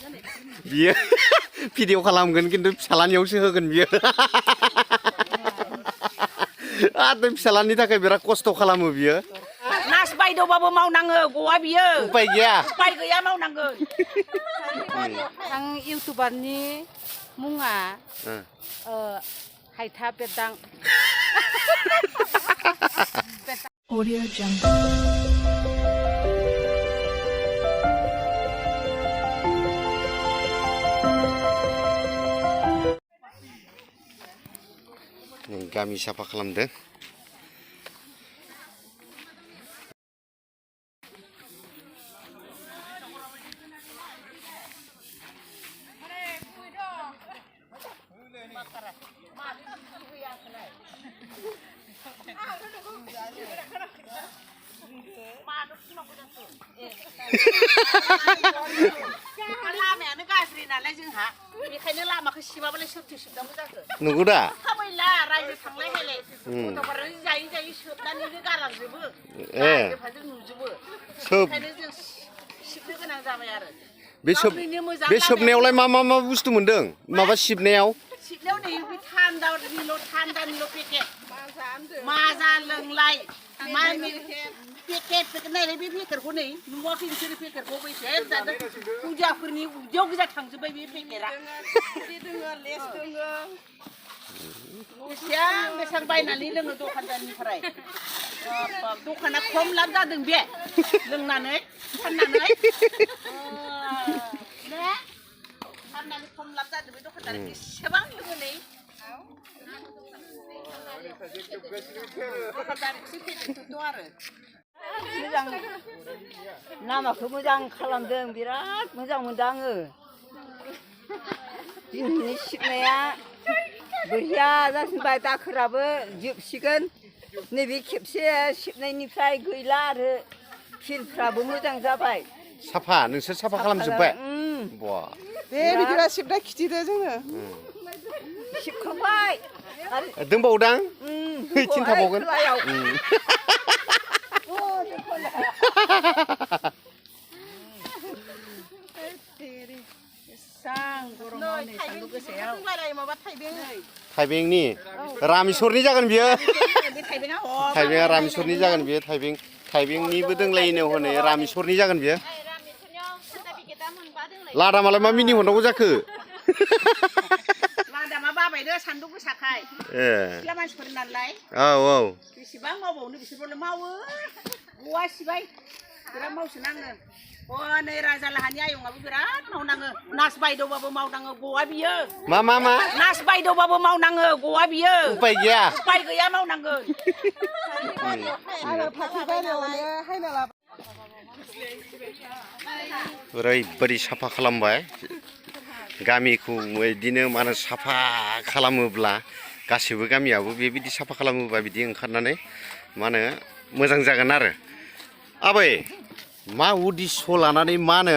बियो भिडिअ खालामगोन खिन्थु फिसालानियावसो होगोन बियो आरो फिसालानि थाखाय बिराद खस्थ' खालामो बियो नार्स बायद'बाबो मावनाङो गवा बियो उपाय गैया मावनांगोन आं इउटुबारनि मुङा हायथा बेरदां Audio Jungle. गामि साफा खालामदों लामायानो गाज्रि नालाय जोंहा बेखायनो लामाखौ सिबाबालाय सोरथो सिबनांगौ जाखो नंगौ दा थाबायला रायजो थांलाय फैलाय गथ'फोरा जायै जायै सोबनानैनो गालांजोबो जों नुजोबो ओंखायनो जों सिबनो गोनां जाबाय आरो बे सोबनायावलाय मा बुस्थु मोनदों माबा सिबनायाव नै बे थान्दानिल' पेकेट माजा लोंलाय मा पेकेट नायलाय बे पेकेटखौ नै नुवाखै बिसोरो पेकेटखौ बेसे जादों फुजाफोरनि उदैयाव गोजा थांजोब्बाय बे पेकेटआ बेसेबां बायनानै लोङो दखानदारनिफ्राय दखाना खम लाब जादों बे लोंनानै फाननानै खम लाब जादों बे दखानदार बेसेबां लोङो नै आरो मोजां लामाखौ मोजां खालामदों बिराद मोजां मोनदों आङो दिनैनि सिबनाया बरिया जासिनबाय दाखोराबो जोबसिगोन नैबे खेबसे सिबनायनिफ्राय गैला आरो फिल्डफ्राबो मोजां जाबाय साफा नोंसोर साफा खालामजोब्बाय बा दे बिदिबा सिबना खिथिदो जोङो सिबखांबाय दंबावोदां थिनथाबावगोन थाइबेंनि रामेश्वरनि जागोन बियो थाइबेंआ रामेश्वरनि जागोन बियो थाइबेंनिबो दोंलायनो हनै रामेश्वरनि जागोन बियो लादामालाय मा मिनि हरनांगौ जाखो लादामा बाबायदो सान्दुं गोसाखाय सिख्ला मानसिफोर नालाय औ बेसेबां मावबावनो बिसोरबोलाय मावो गवा सिबाय बिराद मावसोनाङो नै राजा लाहानि आयंआबो बिराद मावनाङो नार्स बायद'बाबो मावनाङो गवा बियो मा नार्स बायद'बाबो मावनाङो गवा बियो उपाय गैया मावनांगोन आरो फाथो बारियावनो हायना लाबो ओरैबायदि साफा खालामबाय गामिखौ बिदिनो मा होनो साफा खालामोब्ला गासिबो गामियाबो बेबायदि साफा खालामोबा बिदि ओंखारनानै मा होनो मोजां जागोन आरो आबै मा उद्देश्य लानानै मा होनो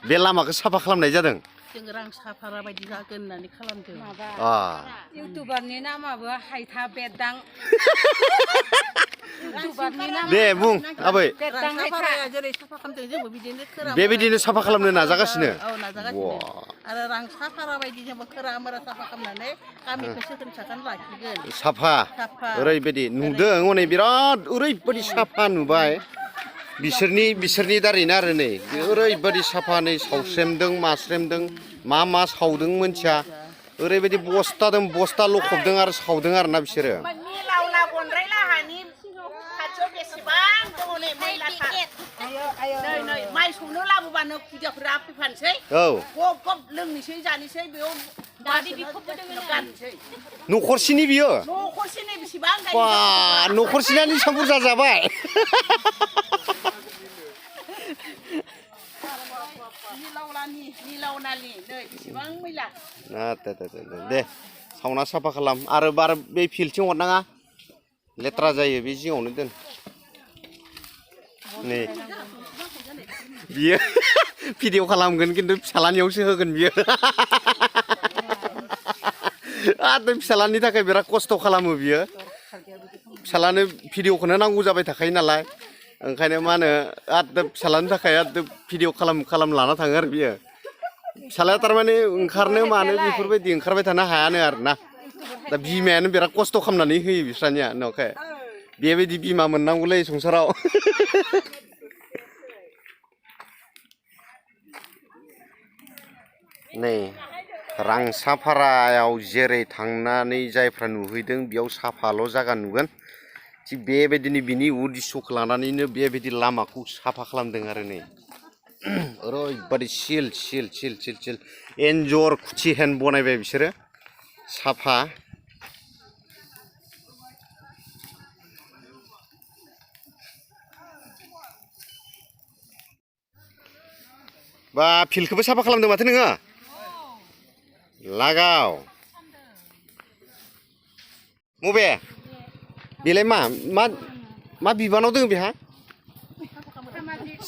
बे लामाखौ साफा खालामनाय जादों जों रां साफारा बायदि जागोन होननानै खालामदों इउटुबारनि नामाबो हायथा बेरदां दे बुं आबै जेरै साफा खालामदों जोंबो बिदिनो बेबायदिनो साफा खालामनो नाजागासिनो आरो रां साफारा बायदि जोंबो खोरा मोरा साफा खालामनानै गामिखौ साखोन साखोन लाखिगोन साफा ओरैबायदि नुदों हनै बिराद ओरैबायदि साफा नुबाय बिसोरनि दारैनो आरो नै ओरैबायदि साफा नै सावस्रेमदों मास्रेमदों मा सावदों मोनथिया ओरैबायदि बस्ता लखबदों आरो सावदों आरोना बिसोरो माइ संनो लाबोबानो खुदियाफोरा फैफानोसै गब लोंनोसै जानोसै बेयाव गाननोसै न'खरसेनि बियो न'खरसेनि बेसेबां न'खरसेना बेसेबां बुरजा जाबाय निलावनालि नै बेसेबां मैला दे सावना साफा खालाम आरो बार बे फिल्डथिं हरनाङा लेथ्रा जायो बे जिङावनो दोन नै बियो भिडिअ खालामगोन खिन्थु फिसालानियावसो होगोन बियो आरो फिसालानि थाखाय बिराद खस्थ' खालामो बियो फिसालानो भिडिअखौनो नांगौ जाबाय थाखायो नालाय ओंखायनो मा होनो आरो फिसालानि थाखाय आरो भिडिअ खालाम लाना थाङो आरो बियो फिसालाया थारमाने ओंखारनो मानो बेफोरबायदि ओंखारबाय थानो हायानो आरोना दा बिमायानो बिराद खस्थ' खालामनानै होयो बिस्रानिया न'खाय बेबायदि बिमा मोननांगौलै संसाराव नै रांसाफारायाव जेरै थांनानै जायफ्रा नुहैदों बेयाव साफाल' जागा नुगोन थिग बेबायदिनो बिनि उद्दिस'खौ लानानैनो बेबायदि लामाखौ साफा खालामदों आरो नै ओरैबादि सिल सिल सिल सिल सिल एन्जर खुथि हेन बनायबाय बिसोरो साफा बा फिल्डखौबो साफा खालामदों माथो नोङो लागाव मबे बेलाय मा बिबानाव दङ बेहा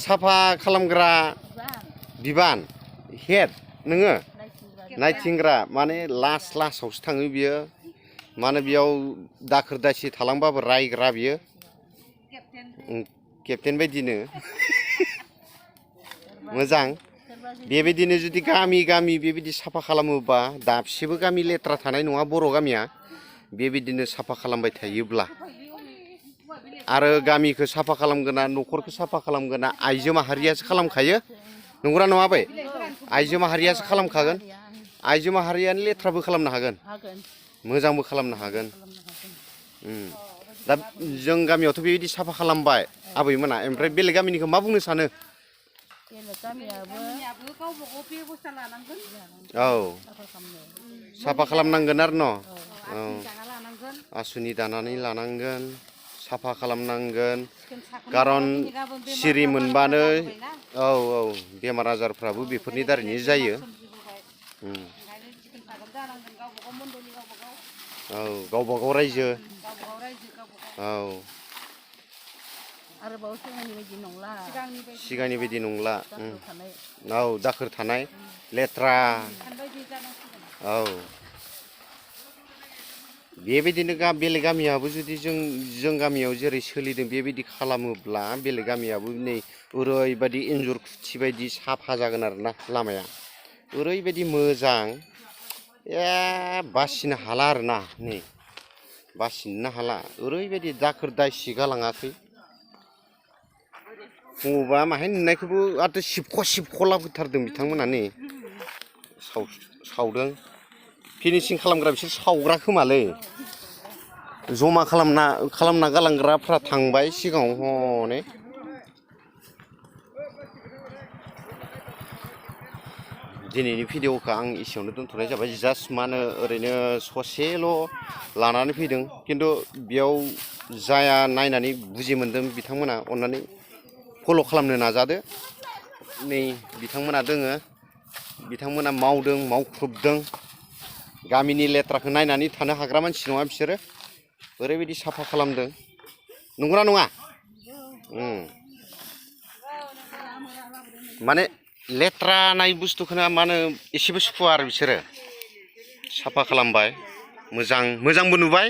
साफा खालामग्रा बिबान हेड नोङो नायथिंग्रा माने लास्टआवसो थाङो बियो माने बेयाव दाखोर दासि थालांबाबो रायग्रा बियो केप्टेन बायदिनो मोजां बेबायदिनो जुदि गामि गामि बेबायदि साफा खालामोबा दाबसेबो गामि लेथ्रा थानाय नङा बर' गामिया बेबायदिनो साफा खालामबाय थायोब्ला आरो गामिखौ साफा खालामगोना न'खरखौ साफा खालामगोना आइजो माहारियासो खालामखायो नंगौना नङा बै आइजो माहारियासो खालामखागोन आइजो माहारियानो लेथ्राबो खालामनो हागोन मोजांबो खालामनो हागोन दा जों गामियावथ' बेबायदि साफा खालामबाय आबैमोना ओमफ्राय बेलेग गामिनिखौ मा बुंनो सानो औ साफा खालामनांगोन आरो न' औ आसुनि दानानै लानांगोन साफा खालामनांगोन खारन सिरि मोनबानो औ बेमार आजारफ्राबो बेफोरनि दारैनो जायो औ गावबा गाव रायजो औ आरोबाव सिगांनि बायदि नंला औ दाखोर थानाय लेथ्रा औ बेबायदिनो बेलेग गामियाबो जुदि जों गामियाव जेरै सोलिदों बेबायदि खालामोब्ला बेलेग गामियाबो नै ओरैबायदि एन्जर खुथि बायदि साफा जागोन आरोना लामाया ओरैबायदि मोजां बासिनो हाला आरोना नै बासिनो हाला ओरैबायदि दाखोर दायसि गालाङाखै बबावबा माहाय नुनायखौबो आरो सिबख' लाबोथारदों बिथांमोना नै सावदों फिनिसिं खालामग्रा बिसोर सावग्रा खोमालै जमा खालामना गालांग्राफ्रा थांबाय सिगाङाव हनै दिनैनि भिडिअखौ आं एसेयावनो दोनथ'नाय जाबाय जास्ट मा होनो ओरैनो ससेल' लानानै फैदों खिन्थु बेयाव जाया नायनानै बुजि मोनदों बिथांमोना अननानै फल' खालामनो नाजादो नै बिथांमोना दोङो बिथांमोना मावदों मावख्रुबदों गामिनि लेथ्राखौ नायनानै थानो हाग्रा मानसि नङा बिसोरो ओरैबायदि साफा खालामदों नंगौना नङा माने लेथ्रा नाय बुस्थुखौनो मा होनो एसेबो सुखुवा आरो बिसोरो साफा खालामबाय मोजांबो नुबाय